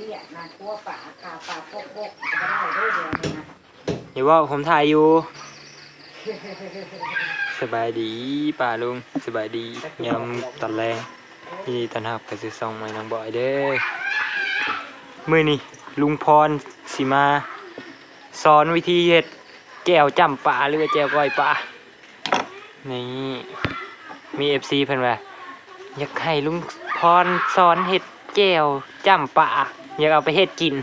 ວຽກນະ ຄົວປາ ຂ້າວປາ ພວກບົກ ກໍບໍ່ໄດ້ເດີ ດຽວນີ້ນະ. ຢ່າເວົ້າ ຜົມຖ່າຍຢູ່. ສະບາຍດີປ້າລຸງ ສະບາຍດີຍາມຕອນແລງ. ຍິນດີຕ້ອນຮັບເຂົ້າສູ່ຊ່ອງໃໝ່ນ້ອງບອຍເດີ. ມື້ນີ້ລຸງພອນຊິມາສອນວິທີເຮັດແຈ່ວຈ້ຳປາ ຫຼືວ່າແຈ່ວກ້ອຍປາ. ນີ້ ມີເອັຟຊີເພິ່ນວ່າ ຢາກໃຫ້ລຸງພອນສອນເຮັດແຈ່ວຈ້ຳປາ ຢາກເອົາໄປເຮັດກິນ.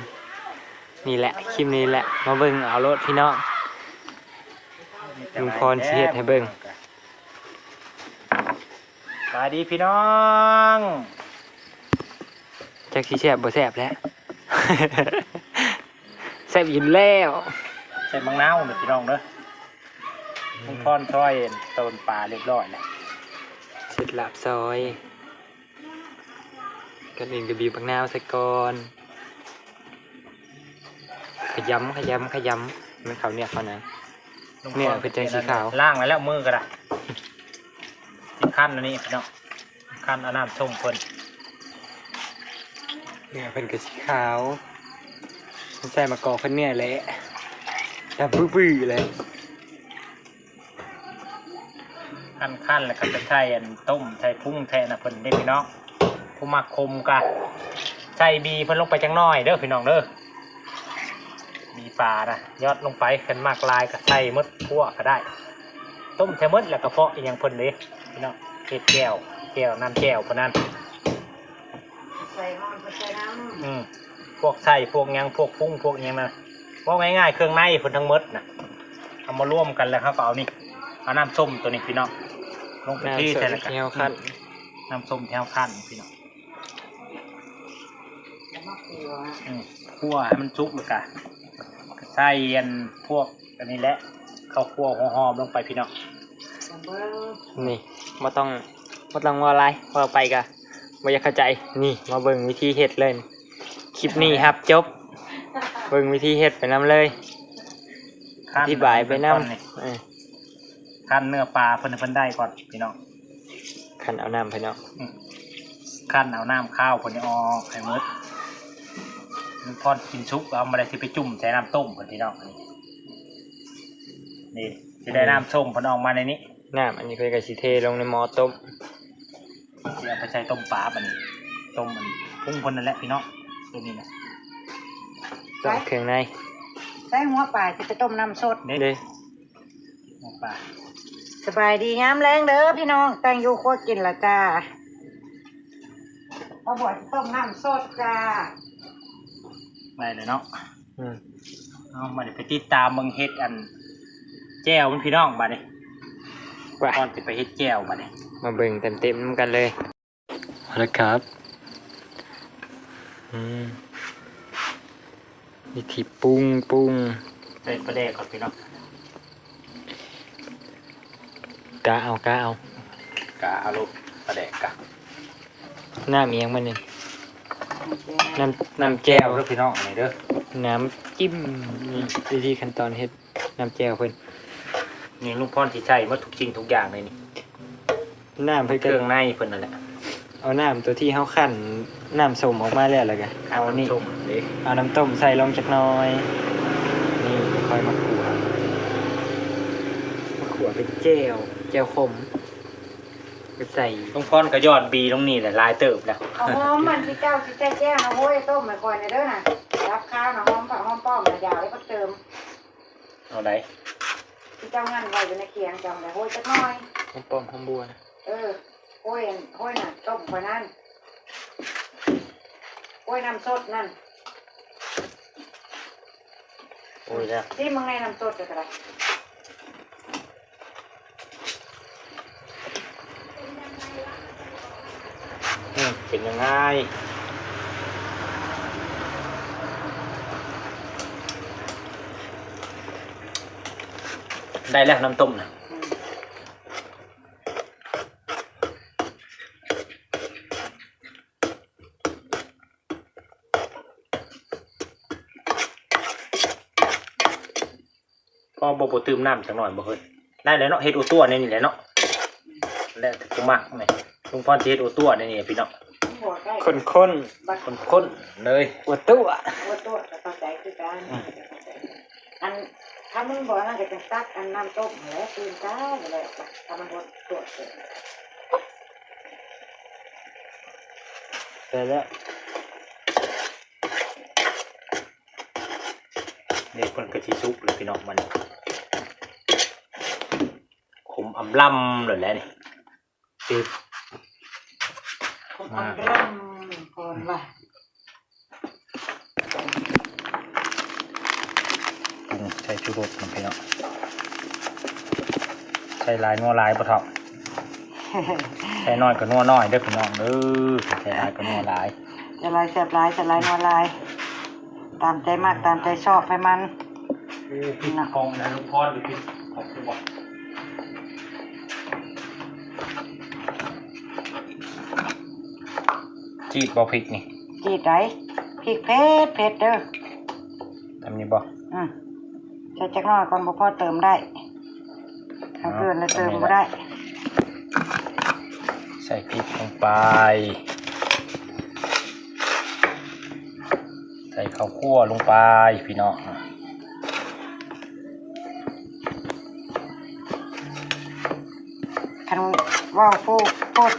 ນີ້ແຫຼະ ຄລິບນີ້ແຫຼະ ມາເບິ່ງເອົາໂລດພີ່ນ້ອງ. ລຸງພອນຊິເຮັດໃຫ້ເບິ່ງ. ສະບາຍດີພີ່ນ້ອງ. ຈັກຊິແຊບບໍ່ແຊບແຫຼະ. ແຊບຢູ່ແລ້ວ. ໃສ່ໝາກນາວເດີພີ່ນ້ອງເດີ. ລຸງພອນຊອຍຕົ້ນປາຮຽບຮ້ອຍແລ້ວ. ເສັດລາບຊອຍ. ກ່ອນອື່ນກໍບີບໝາກນາວໃສ່ກ່ອນ. ຂະຫຍຳ ຂະຫຍຳ ຂະຫຍຳ ໃຫ້ມັນເຂົ້າເນື້ອເຂົ້າໜັງ. ເນື້ອເພິ່ນຈັ່ງສີຂາວ. ລ້າງແລ້ວ ແລ້ວມືກໍໄດ້. ຊິຄັ້ນອັນນີ້ພີ່ນ້ອງ ຄັ້ນເອົານ້ຳສົ້ມເພິ່ນ. ເນື້ອເພິ່ນກໍສີຂາວ. ໃສ່ມາກອກເພິ່ນເນື້ອແຫຼະ ດຳບື້ໆເລີຍ. ຄັ້ນໆ ແລ້ວກໍໄປໃສ່ອັນຕົ້ມ ໃສ່ປຸງ ໃສ່ອັນນັ້ນເພິ່ນເດ້ພີ່ນ້ອງ. ຜູ້ມັກຂົມກໍໃສ່ບີເພິ່ນລົງໄປຈັກໜ້ອຍເດີພີ່ນ້ອງເດີ. ບີປານະ ຢອດລົງໄປ ຄັນມັກຫຼາຍກໍໃສ່ໝົດ ຂົ້ວກໍໄດ້. ຕົ້ມໃສ່ໝົດ ແລ້ວກະເພາະອີ່ຫຍັງເພິ່ນເດ້ພີ່ນ້ອງ. ເຮັດແຈ່ວ ແຈ່ວ ນ້ຳແຈ່ວເພິ່ນນັ້ນ. ໃສ່ຫອມ ໃສ່ນ້ຳ ອືມ ພວກໄສ້ ພວກຫຍັງ ພວກປຸງ ພວກຫຍັງນະ ເວົ້າງ່າຍໆ ເຄື່ອງໃນເພິ່ນທັງໝົດນະ ເອົາມາລວມກັນ ແລ້ວເຮົາກໍເອົານີ້ ເອົານ້ຳສົ້ມໂຕນີ້ພີ່ນ້ອງ ລົງໄປເທໃສ່ ແລ້ວກໍ ນ້ຳສົ້ມທີ່ເຮົາຄັ້ນ ອືມ ນ້ຳສົ້ມທີ່ເຮົາຄັ້ນພີ່ນ້ອງ. ອືມ ຂົ້ວໃຫ້ມັນສຸກ ແລ້ວກະໃສ່ອັນພວກອັນນີ້ແຫຼະ ເຂົ້າຂົ້ວຫົວຫອມລົງໄປພີ່ນ້ອງ. ນີ້ ບໍ່ຕ້ອງ ບໍ່ຕ້ອງເວົ້າຫຼາຍ ເວົ້າໄປກະ ບໍ່ຢາກເຂົ້າໃຈ. ນີ້ ມາເບິ່ງວິທີເຮັດເລີຍ. ຄລິບນີ້ຮັບຈົບ ເບິ່ງວິທີເຮັດໄປນຳເລີຍ. ຄັ້ນ ອະທິບາຍໄປນຳ ເອີ ຄັ້ນເນື້ອປາເພິ່ນໃຫ້ເພິ່ນໄດ້ກ່ອນພີ່ນ້ອງ. ຄັ້ນເອົານ້ຳເພິ່ນອອກ ອືມ ຄັ້ນເອົານ້ຳຄາວເພິ່ນອອກໃຫ້ໝົດ. ມັນພໍກິນສຸກ ເອົາມາໄດ້ຊິໄປຈຸ່ມໃສ່ນ້ຳຕົ້ມເພິ່ນພີ່ນ້ອງ. ນີ້ ຊິໄດ້ ອືມ ນ້ຳສົ້ມເພິ່ນອອກມາໃນນີ້. ນ້ຳອັນນີ້ເພິ່ນກໍຊິເທລົງໃນໝໍ້ຕົ້ມ. ຊິເອົາໄປໃສ່ຕົ້ມປາບັດນີ້ ຕົ້ມອັນປຸງເພິ່ນນັ້ນແຫຼະພີ່ນ້ອງ. ໂຕນີ້ນະ ຕົ້ມເຄື່ອງໃນ ໃສ່ຫົວປາ ຊິໄປຕົ້ມນ້ຳສົດເດ້ ເດ້ ຫົວປາ. ສະບາຍດີຍາມແລງເດີພີ່ນ້ອງ ແຕ່ງຢູ່ຄົວກິນລະຈ້າ. ເອົາ ບໍ່ ຊິຕົ້ມນ້ຳສົດຈ້າ. ໄດ້ແລ້ວເນາະ. ອືມ ເອົາ ມາເດີ ໄປຕິດຕາມເບິ່ງເຮັດອັນແຈ່ວມັນພີ່ນ້ອງ ບາດນີ້ ໄປ ກ່ອນຊິໄປເຮັດແຈ່ວ ບາດນີ້ ມາເບິ່ງເຕັມໆນຳກັນເລີຍ. ເອົາລະຄັບ ອືມ ວິທີປຸງ ປຸງ ໃສ່ປາແດກກ່ອນພີ່ນ້ອງ. ກະເອົາ ກະເອົາ ກະເອົາໂລດ ປາແດກກະ. ນ້ຳອີ່ຫຍັງມັນນີ້? ນ້ຳ ນ້ຳແຈ່ວເດີພີ່ນ້ອງ ອັນນີ້ເດີ ນ້ຳຈິ້ມ. ນີ້ວິທີຂັ້ນຕອນເຮັດນ້ຳແຈ່ວເພິ່ນ. ນີ້ລຸງພອນຊິໃສ່ໝົດທຸກສິ່ງທຸກຢ່າງເລີຍນີ້. ນ້ຳເພິ່ນ ເຄື່ອງໃນເພິ່ນນັ້ນແຫຼະ. ເອົານ້ຳຕົວທີ່ເຮົາຄັ້ນນ້ຳສົ້ມອອກມາແລ້ວ ແລ້ວກະເອົານີ້ ເອົານ້ຳສົ້ມເດ້ ເອົານ້ຳຕົ້ມໃສ່ລົງຈັກໜ້ອຍ. ນີ້ ຄ່ອຍມາຂົ້ວ ມາຂົ້ວເປັນແຈ່ວ ແຈ່ວຂົມ ໄປໃສ່. ລຸງພອນກໍຢອດບີລົງນີ້ແຫຼະ ຫຼາຍເຕີບແລ້ວ. ເອົາຫອມມັນທີ່ເຈົ້າຊິໃສ່ແຈ່ວນະ ໂອ້ຍ ຕົ້ມໃຫ້ຂ້ອຍແດ່ເດີນະ. ດັບຄາວນະ ຫອມຜັກຫອມປ້ອມນະ ຢ່າໄດ້ພັກເຕີມ. ເອົາໃດ? ທີ່ເຈົ້າງັ້ນໄວ້ຢູ່ໃນຄຽງເຈົ້າຫັ້ນແຫຼະ ໂຮຍຈັກໜ້ອຍ. ຫອມປ້ອມຫອມບົວນະ. ເອີ ໂຮຍ ໂຮຍນະ ຕົ້ມຂ້ອຍນັ້ນ ໂຮຍນ້ຳສົດນັ້ນ. ໂອ້ຍ ຊິມເບິ່ງແດ່ນ້ຳສົດກໍໄດ້. ອືມ ເປັນຍັງໄງ? ໄດ້ແລ້ວນ້ຳຕົ້ມນະ. ອືມ ພໍບໍ່ ບໍ່ຕື່ມນ້ຳຈັກໜ້ອຍບໍ່ເຮີ້ຍ? ໄດ້ແລ້ວເນາະ ເຮັດໂອຕົວໃນນີ້ແຫຼະເນາະ. ແລ້ວແຕ່ຜູ້ມັກນີ້ ລຸງພອນຊິເຮັດໂອຕົວໃນນີ້ພີ່ນ້ອງ. ບໍ່ໄດ້ ຂ້ນໆ ຂ້ນໆເລີຍ ບໍ່ຕົວະ ບໍ່ຕົວະກໍເຂົ້າໃຈຄືກັນ. ອືມ ອັນ ຖ້າມັນບໍ່ນັ້ນກໍຈັ່ງຕັກອັນນ້ຳຕົ້ມຫັ້ນແຫຼະ ຕື່ມຊະ ແລ້ວ ຖ້າມັນບໍ່ຕົວະເກີນ ໄດ້ແລ້ວ. ນີ້ເພິ່ນກໍຊິສຸກແລ້ວພີ່ນ້ອງ ມັນ ຂົມອຳລຳແລ້ວແຫຼະນີ້ ຕິດ ຂົມອຳລຳກ່ອນວ່າ ປຸງໃສ່ຊູລົດນຳພີ່ນ້ອງ ໃສ່ຫຼາຍນົວຫຼາຍບໍ່ເຖົ້າ? ໃສ່ໜ້ອຍກໍນົວໜ້ອຍເດີພີ່ນ້ອງເດີ ໃສ່ຫຼາຍກໍນົວຫຼາຍ. ຈະຫຼາຍແຊບຫຼາຍ ຈະຫຼາຍນົວຫຼາຍ ຕາມໃຈມັກ ຕາມໃຈຊອບໃຫ້ມັນ. ໂອ້ ຜິດຂອງນະ ລຸງພອນ ຫຼືຜິດຂອງຜູ້ບໍ? ຈີດບໍ່ ພິກນີ້? ຈີດໃດ໋ ພິກເຜັດໆເດີ. ທຳນີ້ບໍ່? ອືມ ໃສ່ຈັກໜ້ອຍກ່ອນ ບໍ່ພໍເຕີມໄດ້ ຖ້າເກີນແລ້ວເຕີມບໍ່ໄດ້. ໃສ່ພິກລົງໄປ ໃສ່ເຂົ້າຂົ້ວລົງໄປພີ່ນ້ອງ. ຄັນເວົ້າໂພດ ໂພດ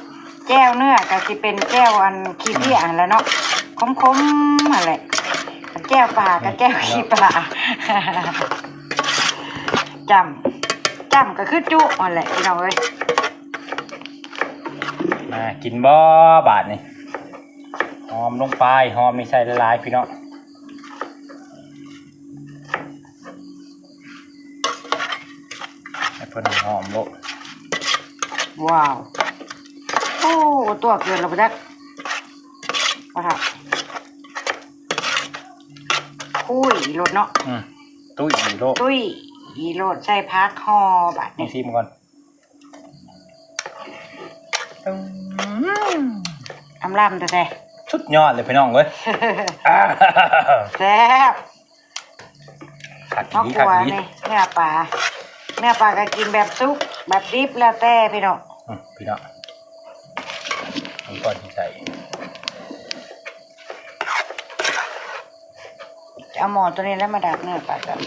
ແຈ່ວເນື້ອກໍຊິເປັນແຈ່ວອັນຂີ້ເພ້ຍຫັ້ນແຫຼະເນາະ ຂົມໆຫັ້ນແຫຼະ. ຄັນແຈ່ວປາກໍແຈ່ວຂີ້ປາ ຈ້ຳ ຈ້ຳກໍຄືຈຸຫັ້ນແຫຼະພີ່ນ້ອງເອີຍ. ໜ້າກິນບໍ່ບາດນີ້? ຫອມລົງໄປ ຫອມນີ້ໃສ່ຫຼາຍໆພີ່ນ້ອງ. ໃຫ້ເພິ່ນຫອມໂລດ. ວ້າວ ໂອ້ ຕົວະເກືອລະບໍ່ຈັກວ່າ ຄຸຍໂລດເນາະ. ອືມ ຕຸ້ຍໂລດ ຕຸ້ຍໂລດ ໃສ່ຜັກຫໍ່ບາດນີ້. ຊີມກ່ອນ. ອືມ ອຳລຳແທ້ໆ ສຸດຍອດເລີຍພີ່ນ້ອງເອີຍ. ແຊບ ຄັກອີ່ຫຼີ ຄັກອີ່ຫຼີ. ເນື້ອປາ ເນື້ອປາກໍກິນແບບສຸກແບບດິບແລ້ວແຕ່ພີ່ນ້ອງ. ອືມ ພີ່ນ້ອງ ມັນກໍຊິໃສ່ ຈະເອົາໝໍ້ໂຕນີ້ແຫຼະມາດັກເນື້ອປາກ່ອນ.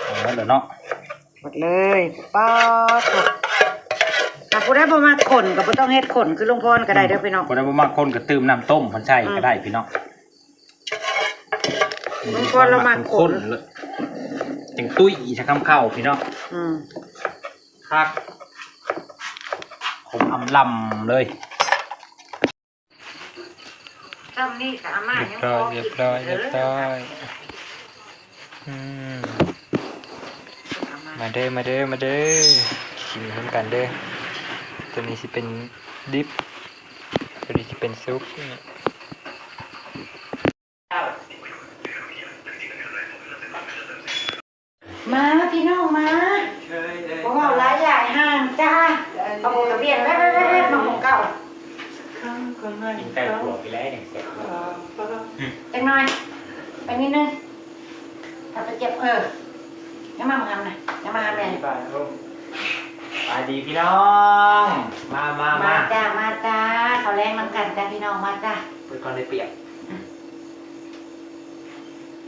ເອົາໝົດແລ້ວເນາະ ໝົດເລີຍ. ປາດໂທ້ ຖ້າຜູ້ໃດບໍ່ມັກຂຸ້ນກໍບໍ່ຕ້ອງເຮັດຂຸ້ນຄືລຸງພອນກໍໄດ້ເດີພີ່ນ້ອງ. ຜູ້ໃດບໍ່ມັກຂຸ້ນກໍຕື່ມນ້ຳຕົ້ມເພິ່ນໃສ່ກໍໄດ້ພີ່ນ້ອງ. ອືມ ລຸງພອນລາວມັກຂຸ້ນ ຈັ່ງຕຸ້ຍຊະຄຳເຂົ້າພີ່ນ້ອງ. ອືມ ຄັກ ຂົມອຳລຳເລີຍ. ຊ່ຳນີ້ກໍອາມ່າຍັງພໍກິນເດີ. ຮຽບຮ້ອຍ ຮຽບຮ້ອຍ ຮຽບຮ້ອຍ. ອືມ ມາເດີ ມາເດີ ມາເດີ ກິນນຳກັນເດີ. ໂຕນີ້ຊິເປັນດິບ ໂຕນີ້ຊິເປັນສຸກ. ມາພີ່ນ້ອງມາ ບໍ່ເວົ້າຫຼາຍຢາຍຫ່າງຈ້າ. ເອົາໝູກກະບຽນແວບໆໆ ມາຫຸງເຂົ້າ. ກິນໄກ່ຂົ້ວໄປແລ້ວຈັ່ງແຊບ. ອືມ ຈັກໜ້ອຍ ໄປນິດໜຶ່ງ ຖ້າໄປເຈັບ ເອີ ຍັງມາຫານະ ຍັງມາຫາແມ່. ສະບາຍດີພີ່ນ້ອງ ມາ ມາ ມາ ມາຈ້າ ມາຈ້າ ເຂົ້າແລງນຳກັນຈ້າພີ່ນ້ອງ ມາຈ້າ. ເປີດກ່ອນໄດ້ປຽບ.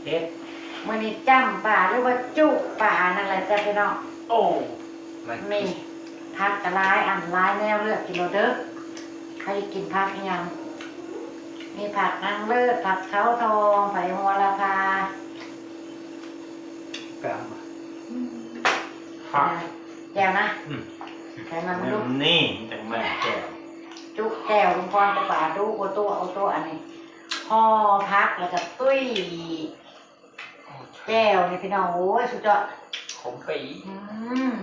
ເຮັດ ມື້ນີ້ຈ້ຳປາ ຫຼືວ່າຈຸປານັ້ນແຫຼະຈ້າພີ່ນ້ອງ. ໂອ້ ມີຜັກກະຫຼາຍອັນຫຼາຍແນວ ເລືອກກິນໂລດເດີ ໃຜກິນຜັກອີ່ຫຍັງ. ມີຜັກນາງເລີດ ຜັກເຂົາທອງ ໃບໂຫລະພາ. ແຈ່ວນະ ອືມ ໃສ່ມາ ອືມ ນີ້ຈັ່ງແມ່ນແຈ່ວ ຈຸແຈ່ວ ລຸງພອນ ແຕ່ປາດຸ ໂອໂຕ ໂອໂຕ. ອັນນີ້ຫໍ່ຜັກ ແລ້ວກໍຕຸ້ຍ ໂອເຄ ແຈ່ວນີ້ພີ່ນ້ອງ ໂອ້ຍ ສຸດຍອດ ຂົມປີ. ອືມ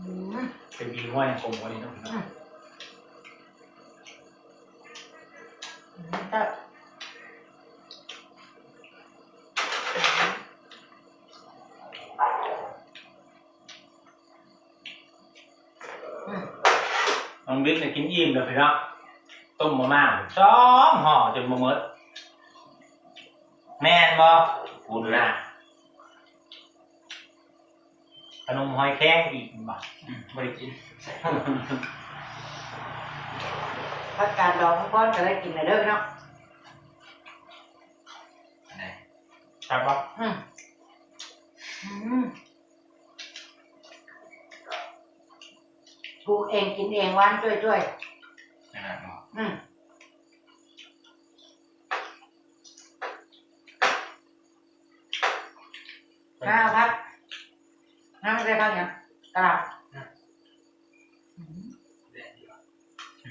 ອືມ ເປັນບີຫົວຍັງຂົມກວ່ານີ້ເນາະ. ອືມ ອືມ ແຊບ. ອືມ ນ້ອງບິດນີ້ກິນອີ່ມແລ້ວພີ່ນ້ອງ ຕົ້ມມາມ່າສອງຫໍ່ຈົນບໍ່ໝົດ ແມ່ນບໍ່? ພຸ້ນນະ ຂະໜົມຫອຍແຄງອີກແມ່ນບໍ່? ອືມ ບໍ່ໄດ້ກິນ. ຜັກກາດດອງຂອງພອນກໍໄດ້ກິນແລ້ວເດີເນາະ. ອັນໃດ? ແຊບບໍ່? ອືມ ອືມ ປູກເອງກິນເອງ ຫວານຈ້ວຍໆ ຂະໜາດເນາະ. ອືມ ຫາເອົາຜັກ ຫາໄດ້ຜັກຫຍັງ? ກະຫຼໍ່າ. ອືມ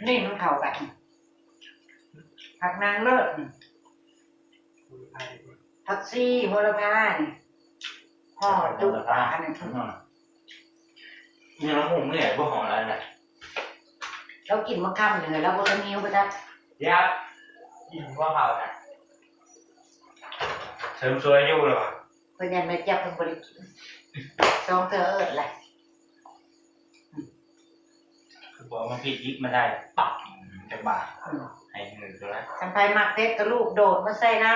ນີ້ມັນເຂົ້າກັນ ຜັກນາງເລີດ ຜັກຊີ ໂຫລະພານີ້ ຫໍ່ຈຸປານີ້. ອືມ ນີ້ມັນຫຸ້ມນີ້ບໍ່ຫອມຫຼາຍນະ ລາວກິນມາຄຳໜຶ່ງແລ້ວ ລາວບໍ່ທັນຫິວບໍ່ຈັກ. ຢາກກິນບໍ່ເຂົ້ານະ ເສີມສວຍຢູ່ລະວ່າ. ເພິ່ນຢ້ານແມ່ຈັບເພິ່ນບໍ່ໄດ້ກິນ ສອງເທື່ອເອີ້ນແຫຼະ. ອືມ ຄືບໍ່ເອົາມາພີດອີກ ມາໄດ້ປັບຈັກບາດ. ອືມ ໃຫ້ເງິນຕົວລະ ຄັນໃຜມັກເຜັດກໍລູກໂດດມາໃສ່ນຳ.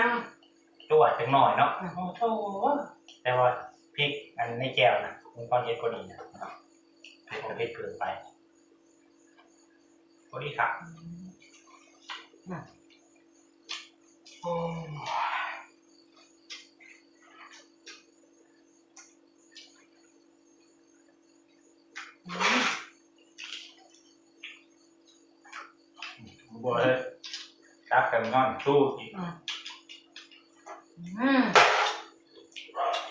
ຈວດຈັກໜ້ອຍເນາະ. ອືມ ໂອ້ໂຫ ແຕ່ວ່າພິກອັນໃນແຈ່ວນະ ມັນພໍເຮັດພໍດີນະ ເຜັດກໍເຜັດເກີນໄປ. ພໍດີຄັກ. ອືມ ໂອ້ ອືມ ບໍ່ເລີຍ ຕັກກັນນອນຊູອີກ. ອືມ ອືມ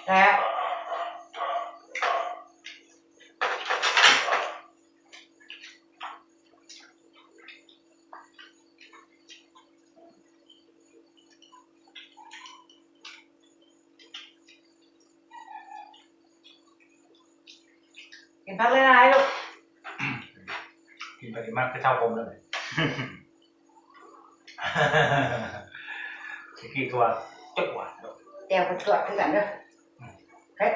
ແຊບ. ກິນຜັກຫຼາຍໆ ລູກ ກິນໄປກິນມາຄືເຊົາຜົມເລີຍ. ຊິກິນຕົວະ ແຈ່ວກໍຕົວະຄືກັນເດີ. ອືມ ເຮັດ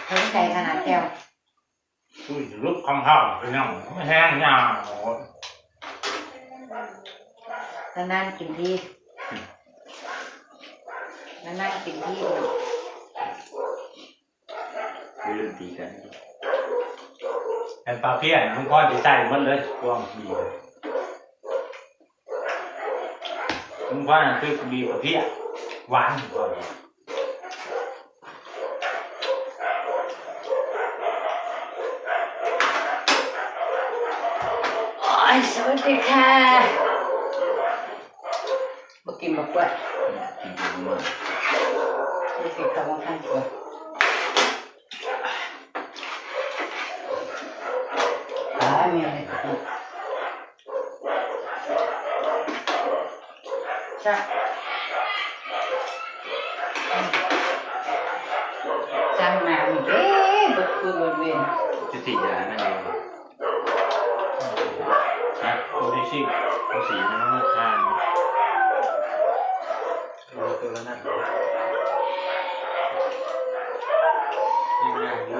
ເຖິງໃຈຂະໜາດແຈ່ວ. ອຸ້ຍ ລຸກຄຳເຮົາເປັນຫຍັງ ແຮງຍາວ. ນານໆກິນທີ ອືມ ນານໆກິນທີ. ໄປຫຼິ້ນຕີກັນ ອັນປາພຽນ ລຸງພອນຊິໃສ່ໝົດເລີຍ ພວງບີ ລຸງພອນ ອັນຄືບີປາພຽນ ຫວານ. ໂອ້ຍ ສະຫວັດດີຄ່ະ. ບໍ່ກິນບໍ່ກວດ ບໍ່ກິນເຂົ້າບໍ່ທັນກິນ. ຕາຍແມ່ເລີຍ ສັ່ງມານີ້ເດ້ ເບິດຄືເບິດເວນ ຈຸຕິຢານັ້ນເອງ. ຮະ ໂອລິຊິ ໂອຊິ ມັນມາທານ ໂຕລະນັ້ນ ຍັງຍ່າງຢູ່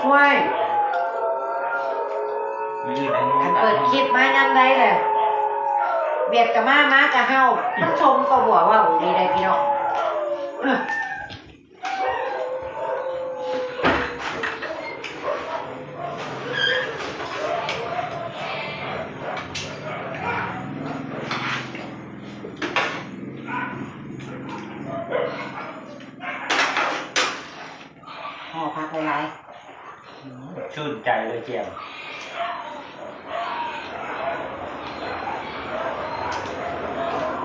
ຫ້ວຍ ມື້ອື່ນໃຫ້ນອນ ຄັນເປີດຄລິບມາຍາມໃດແຫຼະ ວຽດກະມາ ມາກະເຫົ່າ ມັນຊົມກະຫົວເວົ້າດີໃດ໋ພີ່ນ້ອງ. ຫໍ່ຜັກຫຼາຍໆ ຊື່ນໃຈເລີຍແຈ່ວ.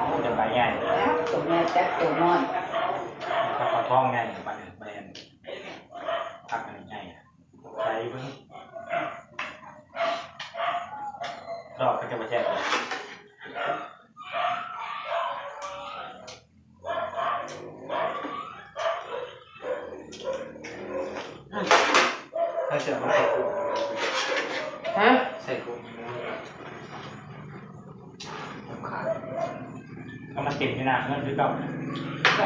ໂອ້ ເປັນໃບໃຫຍ່ ຈັກໂຕໃຫຍ່ ຈັກໂຕນ້ອຍ. ຜັກຄາວທອງໃຫຍ່ປານນີ້ ໃບອັນ ຜັກອັນນີ້ໃຫຍ່ ໃສ່ເບິ່ງ ດອກກໍຈະບໍ່ແຊບ. ໃສ່ຂວດ ຮະ? ໃສ່ຂວດ ເອົາມາເຕັມຢູ່ໜ້າເຮືອນຄືເກົ່າ ໃສ່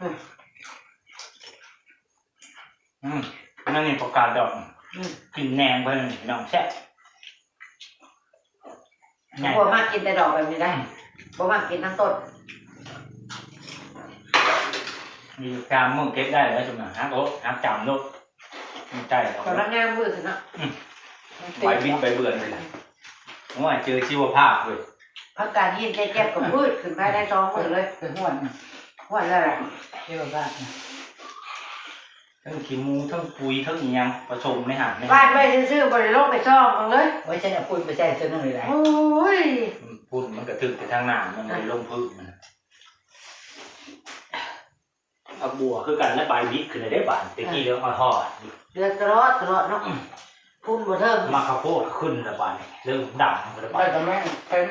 ອືມ ອືມ ອັນນີ້ປະກາດດອງ ອືມ ກິນແໜງເພິ່ນພີ່ນ້ອງ ແຊບ. ບໍ່ມັກກິນແຕ່ດອກແບບນີ້ໄດ໋ ອືມ ບໍ່ມັກກິນທັງຕົ້ນ. ມີສາມມື້ເກັບໄດ້ແລ້ວ ຈຸມນະ ຫັກໂລດ ຫັກຈຳໂລດ ມັນໃກ້ເນາະ ກຳລັງງາມມື້ຂຶ້ນເນາະ ອືມ ໃບບິດໃບເບືອນນີ້ແຫຼະ. ໂອ້ຍ ເຈີຊີວະພາບເວີຍ ຜັກກາດຫີນແຈບໆກໍພືດຂຶ້ນພາຍໃນສອງມື້ເລີຍ ຄືຫ້ວນ ຫ້ວນແລ້ວລະ ຊີວະພາບນະ. ທັງຂີ້ໝູ ທັງປຸ໋ຍ ທັງອີ່ຫຍັງປະສົມໃນຫັ້ນ ບາດໄວ້ຊື່ໆ ບໍ່ໄດ້ລົງໄປສ່ອງເບິ່ງເລີຍ. ໂອ້ຍ ຊັ້ນເອົາຝຸ່ນໄປໃສ່ຕົວໜຶ່ງເລີຍໄດ໋. ໂອ້ຍ ຝຸ່ນມັນກະຖືກແຕ່ທາງໜ້າ ມັນບໍ່ໄດ້ລົງພື້ນມັນ. ຜັກບົວຄືກັນແຫຼະ ໃບບິດຂຶ້ນເດ້ບາດ ແຕ່ກີ້ເຫຼືອງອ່ອນໆ ເຫຼືອຕະຫຼອດຕະຫຼອດເນາະ. ອືມ ຝຸ່ນບໍ່ເຖິງ ໝາກເຂົ້າໂພດຂຶ້ນລະບາດນີ້ ເລີ່ມດຳລະບາດ. ໄປກັບແມ່ງເຕັມ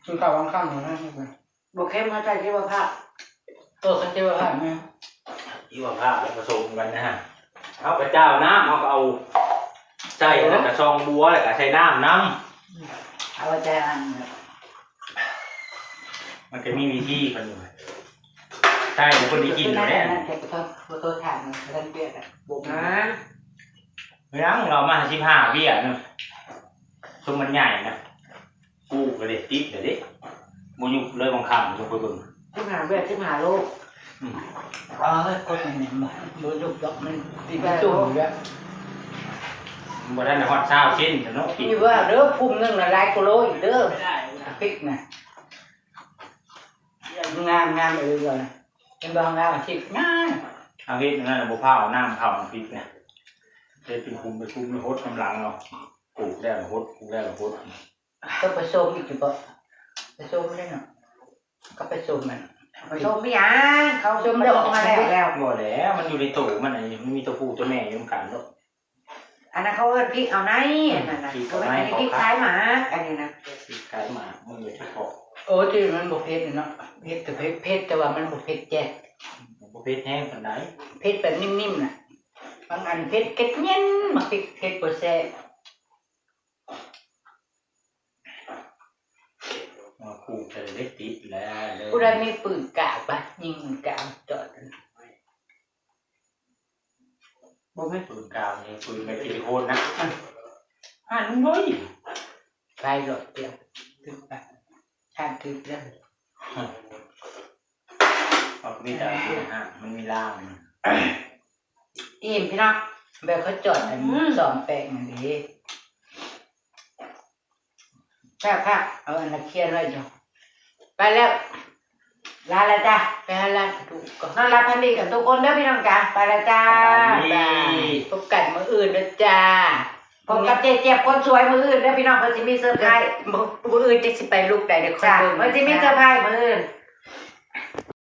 ກິນເຂົ້າກາງຄ່ຳນະ. ບໍ່ເຄັມ ເຮົາໃສ່ຊີວະພາບ. ເອີ ຄັນຊີວະພາບນະ ຊີວະພາບແລ້ວປະສົມກັນນະ. ເຮົາກະຈ້າວນ້ຳ ເຮົາກະເອົາໃສ່ ເອີ ແລ້ວກະຊອງບົວ ແລ້ວກະໃສ່ນ້ຳນຳ. ເອົາໃສ່ອັນ ມັນກະມີວິທີເພິ່ນ ໃສ່ແລ້ວເພິ່ນໄດ້ກິນແລ້ວ. ບໍ່ໂທດ ບໍ່ໂທດຖາມ ບໍ່ທັນປຽກອະ ບໍ່ ຫຍັງ ເຮົາມາສິບຫ້າວຽກນະ ຊຸມມັນໃຫຍ່ນະ. ກູກະເດັດຕິດເລີຍເດ້ ບໍ່ຍຸບເລີຍ ບາງຄັ້ງຍົກໄປເບິ່ງ ສິບຫ້າແບບ ສິບຫ້າໂລ. ອືມ ເອີ ກົດໃຫ້ແໜ້ນ ບໍ່ ບໍ່ຍຸບດອກ ມັນຕິດໄປຈຸ່ມຢູ່ແລ້ວ. ບໍ່ທັນໄດ້ຮອດຊາວເຊັນຊະເນາະ ນີ້ວ່າເດີ ພຸ້ມໜຶ່ງນະ ຫຼາຍກວ່າໂລອີກເດີ ພລິກນະ. ງາມ ງາມເອີ ເຫັນບໍ່? ງາມ ອາທິດງາມ. ເຮົາເຮັດອັນນັ້ນ ບໍ່ພາເອົານ້ຳເຂົ້າ ນ້ຳພລິກນະ ເຮັດເປັນຄຸມ ເປັນຄຸມ ແລ້ວຫົດນຳຫຼັງເນາະ. ປູກແລ້ວຫົດ ປູກແລ້ວຫົດ. ກໍປະສົມອີກຢູ່ບໍ່? ປະສົມເດ້ເນາະ. ກໍປະສົມມັນ ປະສົມອີຫຍັງ? ເຂົາສົມດອກມາແລ້ວ. ບໍ່ແລ້ວ ມັນຢູ່ໃນໂຕມັນ ອັນນີ້ມັນມີໂຕຜູ້ໂຕແມ່ຢູ່ນຳກັນໂລດ. ອັນນັ້ນເຂົາເອີ້ນພິກເອົາໃນ ອັນນັ້ນນະ. ພິກເອົາໃນ ອັນນີ້ພິກຂາຍໝາກ ອັນນີ້ນະ ພິກຂາຍໝາກ. ມັນຢູ່ທີ່ເພາະ ໂອ້ ທີ່ມັນບໍ່ເຜັດເນາະ. ເຜັດກໍເຜັດ ເຜັດ ແຕ່ວ່າມັນບໍ່ເຜັດແຈກ ບໍ່ເຜັດແຮງປານໃດ. ເຜັດແບບນິ່ມໆນະ. ບາງອັນເຜັດເກັດເຢັນ ໝາກພິກເຜັດບໍ່ແຊບ. ມາປູກໃສ່ເລັກຕິດແລ້ວເລີຍ. ຜູ້ໃດມີປືນກາວປະ ຍິງກາວຈອດ. ບໍ່ແມ່ນປືນກາວນີ້ ປືນແບບຊິລິໂຄນນະ. ຫັ້ນເວີຍ ໄປໂລດດຽວ ຖືກປະ ທ່ານຖືກແລ້ວ. ມັນມີແຕ່ອັນນີ້ນະ ມັນມີລາວ. ອີ່ມພີ່ນ້ອງ ແບບເຂົາຈອດອັນ ອືມ ສອງແປງຫັ້ນເດ້. ແຊບຄັກ ເອົາອັນນັ້ນຂຽນໄວ້ຢູ່. ໄປແລ້ວ ລາແລ້ວຈ້າ ໄປຫາລານກະດູກກ່ອນ. ນອນຫຼັບຝັນດີກັນທຸກຄົນເດີພີ່ນ້ອງຈ້າ. ໄປແລ້ວຈ້າ ບາຍບາຍ ພົບກັນມື້ອື່ນເດີຈ້າ. ພົບກັບເຈເຈຍບຄົນສວຍມື້ອື່ນເດີພີ່ນ້ອງ ເພິ່ນຊິມີເຊີໄພຣສ໌. ມື້ອື່ນຈັກຊິໄປລຸກໃດເດີ ຄ່ອຍເບິ່ງ ເພິ່ນຊິມີເຊີໄພຣສ໌ມື້ອື່ນ.